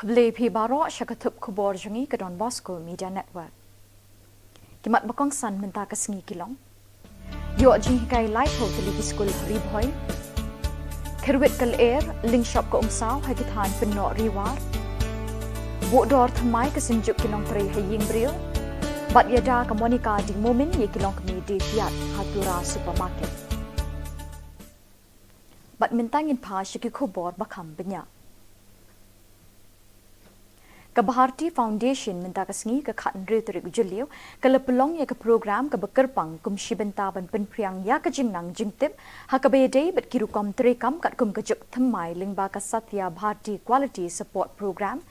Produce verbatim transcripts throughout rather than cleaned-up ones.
Khublei phi baroh sha ka thup khubor jong ngi ka Don Bosco Media Network. Ki mat ba kongsan mynta ka sngi ki long: Ïoh jinghikai laiphew tylli ki skul ha Ri Bhoi. Kyrwit ka lyer, lyngshop ka Umsaw ha ki thaiñ Pynnoh Ri War. Buh dor thymmai ka Synjuk ki Nongtrei ha ïing briew. Bad ïada ka Monica Ding Momin ïa ki longkmie die kiad ha Tura Supermarket. Bad mynta ngin phai sha ki khubor ba kham bniah. Ka Bharti Foundation mynta ka sngi, ka khathynriew tarik u Jylliew, ka la pynlong ïa ka program kaba kyrpang kum shi bynta ban pynphriang ïa ka jingnang jingtip ha kaba ïadei bad ki rukom treikam katkum ka juk thymmai lyngba ka Satya Bharti Quality Support Program,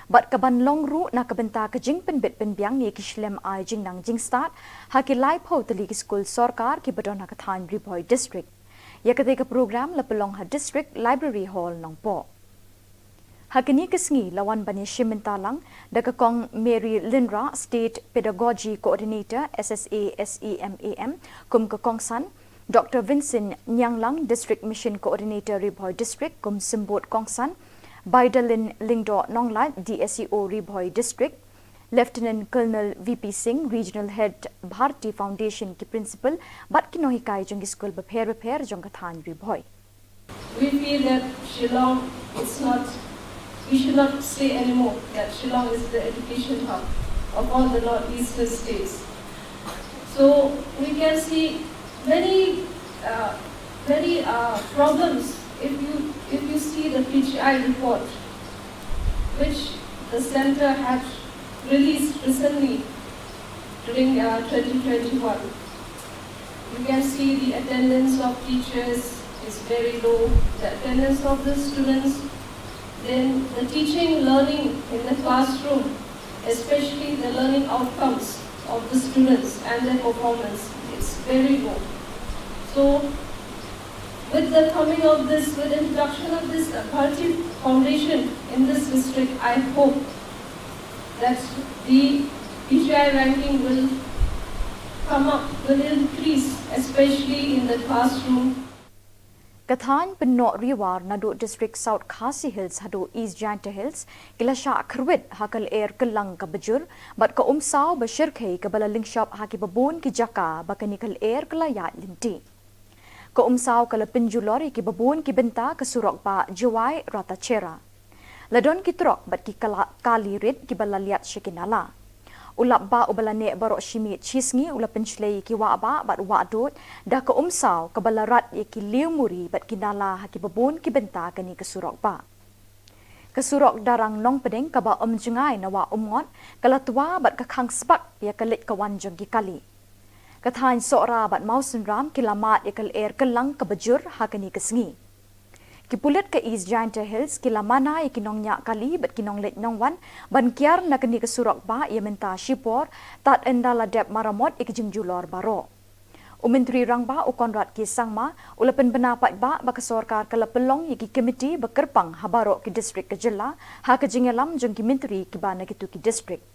bad ka ban long ruh na ka bynta ka jingpynbit pynbiang ïa ki shlem ai jingnang jingstad ha ki laiphew tylli ki skul sorkar kiba don ha ka thaiñ Ri Bhoi District. Ïa katei ka program la pynlong ha District Library Hall Nongpoh. Ha kane ka sngi la wan ban ïashim bynta lang da ka Kong Mary Lyngdoh, State Pedagogy Coordinator, S S A S E M A M, kum ka kongsan, Doctor Vincent Nianglang, District Mission Coordinator, Ri Bhoi District, kum symbud kongsan, Baidalin Lyngdoh Nonglait, D S E O, Ri Bhoi District, Lieutenant Colonel V P Singh, Regional Head, Bharti Foundation, ki principal bad ki nonghikai jong ki skul bapher bapher jong ka thaiñ Ri Bhoi. We feel that Shillong, it's not, we should not say anymore that Shillong is the education hub of all the northeastern states. So we can see many, uh, many uh, problems if you, if you see the P G I report, which the center had released recently during uh, twenty twenty-one. You can see the attendance of teachers is very low, the attendance of the students, then the teaching, learning in the classroom, especially the learning outcomes of the students and their performance, it's very low. So, with the coming of this, with the introduction of this uh, Bharti Foundation in this district, I hope that the P G I ranking will come up, will increase, especially in the classroom. Ka thaiñ Pynnoh Ri War naduh District South Khasi Hills haduh East Jaintia Hills ki la shah kyrwit ha ka lyer kyllang kaba jur bad ka Umsaw ba shyrkhei kaba la lyngshop ha kiba bun ki jaka ba kane ka lyer ka la ïaid lynti. Ka Umsaw ka la pynjulor ïa kiba bun ki bynta ka surok bah Jowai Ratacherra. La don ki trok bad ki kala-, kali rit kiba la liat sha ki nala. U lap bah uba la neh baroh shi miet shi sngi u la pynshlei ïa ki wah bah bad wah dud da ka Umsaw kaba la rat ïa ki liew muri bad ki nala ha kiba bun ki bynta kane ka surok bah. Ka surok Darrang Nongpdeng kaba ym jngai na Wah Umngot ka la twa bad ka khang spak ïa ka leit ka wan jong ki kali. Ka thaiñ Sohra bad Mawsynram ki la mad ïa ka lyer kyllang kaba jur ha kane ka sngi. Ki pulit ka East Jaintia Hills ki la mana ïa ki nongñiah kali bad ki nongleit nongwan ban kiar na kane ka surok bah ïa mynta shipor, tad ynda la dep maramot ïa ki jingjulor baroh. U Myntri Rangbah u Conrad K Sangma u la pynbna paidbah ba ka sorkar ka la pynlong ïa ki komiti ba kyrpang ha baroh ki district ka jylla ha ka jingïalam jong ki myntri kiba na kito ki district.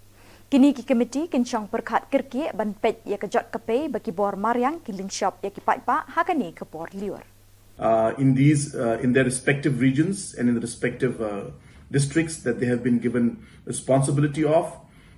Kine ki komiti kin shong pyrkhat kyrkieh ban peit ïa ka jot ka pei ba ki bor mariang ki lyngshop ïa ki paidbah ha kane ka por lyiur. Uh, in these, uh, in their respective regions and in the respective uh, districts that they have been given responsibility of.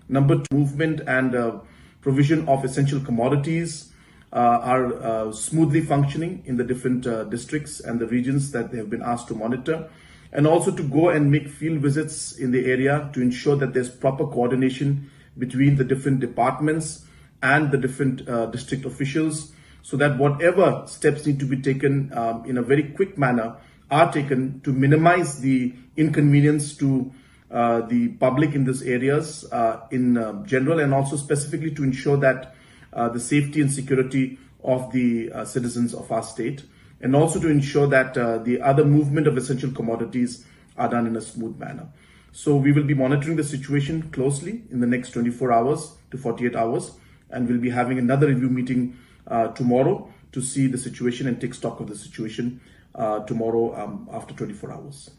Number two, movement and uh, provision of essential commodities uh, are uh, smoothly functioning in the different uh, districts and the regions that they have been asked to monitor, and also to go and make field visits in the area to ensure that there's proper coordination between the different departments and the different uh, district officials, so that whatever steps need to be taken um, in a very quick manner are taken to minimize the inconvenience to uh, the public in these areas uh, in uh, general, and also specifically to ensure that uh, the safety and security of the uh, citizens of our state, and also to ensure that uh, the other movement of essential commodities are done in a smooth manner. So we will be monitoring the situation closely in the next twenty-four hours to forty-eight hours, and we'll be having another review meeting uh, tomorrow to see the situation and take stock of the situation uh, tomorrow um, after twenty-four hours.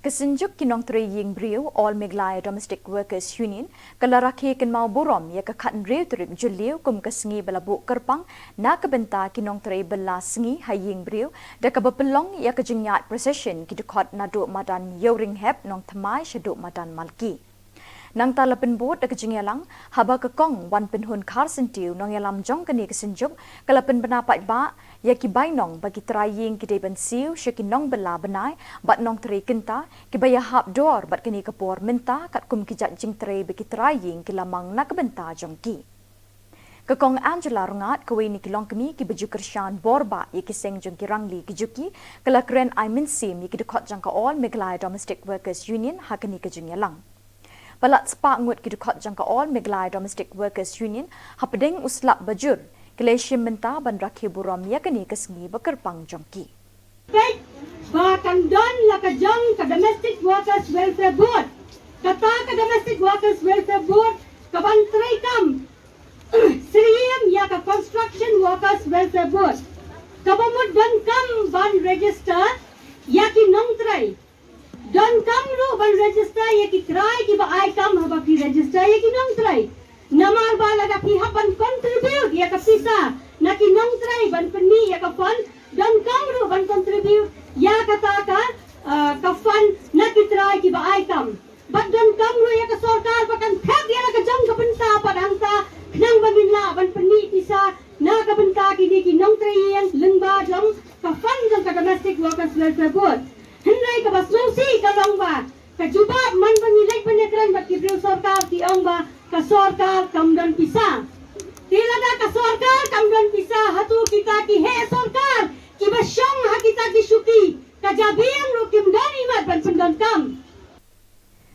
Ka Synjuk ki Nongtrei Ïing Briew, All Meghalaya Domestic Workers Union, ka la rakhe kynmaw burom ïa ka khathynriew tarik Jylliew kum ka sngi ba la buh kyrpang na ka bynta ki nongtrei bylla sngi ha ïing briew, da kaba pynlong ïa ka jingïaid procession ki dkhot naduh madan Ïewrynghep Nongthymmai shaduh madan Malki. Nangta la pynbud da ka jingïalang, haba ka Kong Wanpynhun Kharsyntiew, nongïalam jong kane ka synjuk, ka la pynbna paidbah ïa ki bainong ba ki trai ïing ki dei ban siew sha ki nongbylla bnai bad nongtrei kynta, kiba ïahap dor bad kane ka por mynta katkum ki jait jingtrei ba ki trai ïing ki la mang na ka bynta jong ki. Ka Kong Angela Rngat, kawei na ki longkmie kiba ju kyrshan bor bah ïa ki seng jong ki rangli ki juki, ka la kren ai mynsiem ïa ki dkhot jong ka All Meghalaya Domestic Workers Union ha kane ka jingïalang. Palat spah ngut ki dkhot jong ka All Meghalaya Domestic Workers Union, hapdeng u slap bajur, ki la shim bynta ban rakhe burom ïa kane ka sngi ba kyrpang jong ki. Peit ba kan don la ka jong ka Domestic Workers Welfare Board. Kata ka Domestic Workers Welfare Board ka ban treikam syriem ïa ka Construction Workers Welfare Board. Kaba mut donkam ban register ïa ki nongtrei. Donkam ruh ban register ïa ki trai kiba ai kam haba ki register ïa ki nongtrei. Namar ba lada phi hap ban contribute ïa ka pisa na ki nongtrei ban pynmih ïa ka fund, donkam ruh ban contribute ïa kata ka, ah, ka fund na ki trai kiba ai kam. Bad donkam ruh ïa ka sorkar ba kan thep ïa la ka jong ka bynta pat hangta, khnang ba ngin lah ban pynmih pisa na ka bynta kine ki nongtrei ïing lyngba jong ka fund jong ka Domestic Workers Welfare Board. Hynrei kaba sngewsih ka long ba ka jubab man ba ngi leit ban ïakren bad ki briew sorkar, ki ong ba ka sorkar kam don pisa. Te lada ka sorkar kam don pisa, hato kita ki heh sorkar kiba shong ha kita ki shuki, ka jabieng ruh kim don imat ban pyndonkam.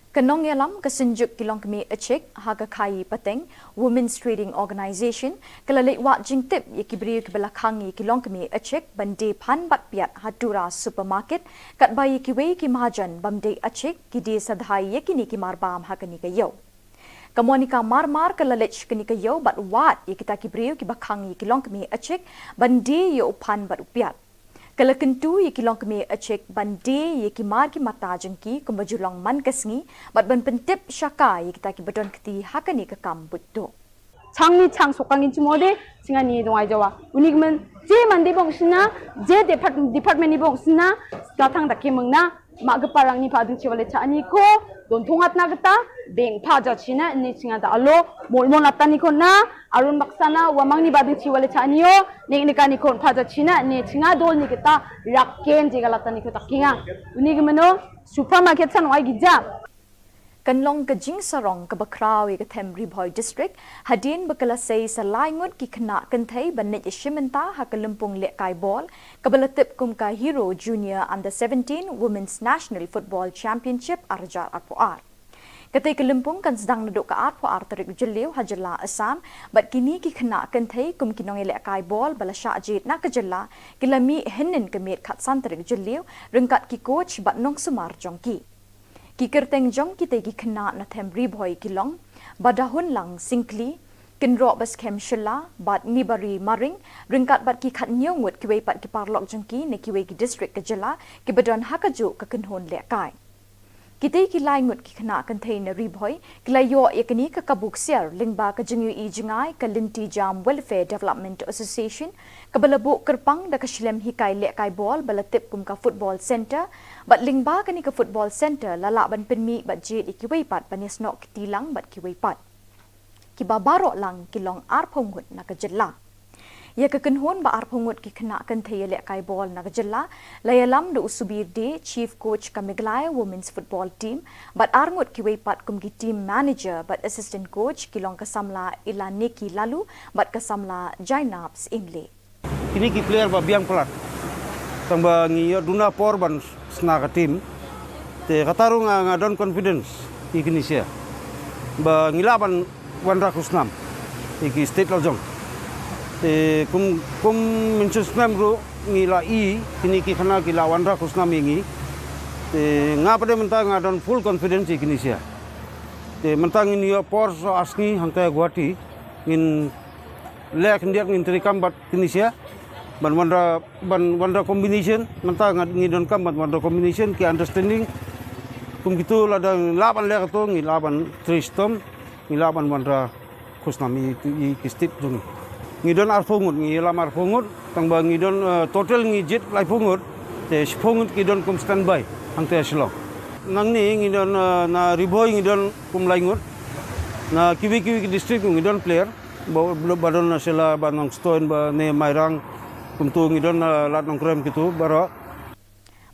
Ka nongïalam ka Synjuk ki Longkmie Ïchik ha ka Khaii Pateng, Women's Trading Organisation, ka la leit wad jingtip ïa ki briew kiba la khang ïa ki longkmie ïchik ban die phan bad piat ha Tura Supermarket, katba ïa kiwei ki mahajon bym dei ïchik ki die sadhai ïa kine ki marbam ha kane ka ïew. Ka Monica Marmar ka la leit sha kane ka ïew bad wad ïa kita ki briew kiba khang ïa ki longkmie ïchik ban die ïa u phan bad u piat. Ka la kyntu ïa ki longkmie ïchik ban die ïa ki mar ki mata jong ki kumba ju long man ka sngi, bad ban pyntip sha ka ïa kita kiba don kti ha kane ka kam buit duh. Chang ni chang sokang in chimo de, chinga ni dong ai jawa. Unik men, je man de bong sina, je depart-, department ni bong sina, ka thang da ke meng na, ma ke parang ni pa ding chiwa le cha ni ko, don thong at na kata, beng pa ja china, ni chinga da alo, mol mol atan ni ko na, arun baksana, wa mang ni ba ding chiwa le cha ni o, nek nek ni ko pa ja china, ni chinga dol ni kata, rak ken je galatan ni ko takinga. Unik meno, supermarket san wai gija. Kan long ka jingsarong kaba khraw ïa ka them Ri Bhoi District, hadien ba ka la sei sa lai ngut ki khynnah kynthei ban leit ïashim bynta ha ka lympung lehkai bol, kaba la tip kum ka Hero Junior Under seventeen Women's National Football Championship ar hajar arphew ar. Katei ka lympung kan sdang naduh ka arphew ar tarik Jylliew ha jylla Assam, bad kine ki khynnah kynthei kum ki nongïalehkai bol ba la shah jied na ka jylla, ki la mih hynnin ka miet khatsan tarik Jylliew, ryngkat ki coach bad nongsumar jong ki. Ki kyrteng jong kitei ki khynnah na them Ri Bhoi ki long, Badahunlang Syngkli, Kynroh Baskhem Shylla, bad Nibari Maring, ryngkat bad ki khatñiew ngut kiwei pat ki paralok jong ki na kiwei ki district ka jylla, kiba don ha kajuh ka kynhun lehkai. Kitei ki lai ngut ki khynnah kynthei na Ri Bhoi, ki la ïoh ïa kane ka kabu ksiar lyngba ka jingïohi jngai ka Lynti Jam Welfare Development Association, kaba la buh kyrpang da ka shlem hikai lehkai bol ba la tip kum ka Football Centre, bad lyngba kane ka Football Centre la lah ban pynmih bad jied ïa kiwei pat ban ïasnoh kti lang bad kiwei pat. Kiba baroh lang ki long arphew ngut na ka jylla. Ïa ka kynhun ba arphew ngut ki khynnah kynthei ïalehkai bol na ka jylla, la ïalam da u Subir Dey, Chief Coach ka Meghalaya Women's Football Team, bad ar ngut kiwei pat kum ki team manager bad assistant coach ki long ka samla Ilaneki Laloo bad ka samla Jainabs Ingleh. Kine ki player ba biang palat. Tang ba ngi ïoh duna por ban sna ka team. Te kata ruh nga, nga don confidence ïa kine sia. Ba ngi lah ban wanrah khusnam ïa ki state la jong. Te kum, kum mynshem snem ruh ngi la i kine ki khynnah ki la wanrah khusnam ïa ngi. Te nga pat de mynta nga don full confidence ïa kine sia. Te mynta ngin ïoh por sa ar sngi hangta Guwahati, ngin leh khyndiat ngin treikam bad kine sia ban wanrah, ban wanrah combination, mynta nga ngi donkam ban wanrah combination ki understanding Kum kitu lada lah ban leh kato ngi lah ban trei shitom, ngi lah ban wanrah khusnam ïa ki state jong ngi. Ngi don arphew ngut, ngi ïalam arphew ngut, tang ba ngi don, eh, total ngi jied laiphew ngut, te shiphew ngut ki don kum standby hangta Shillong. Nangne ngi don, eh, na Ri Bhoi ngi don kum lai ngut, na kiwei kiwei ki district ngi don player, ba, ba don na Shella, ba Nongstoiñ, ba ne Mairang, kumtu ngi don na Lad Nongkrem kitu baroh.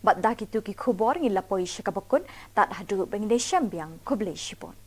Bad da kitu ki khubor ngi la poi sha kaba kut, tad haduh ba ngin ïashem biang, khublei shibun.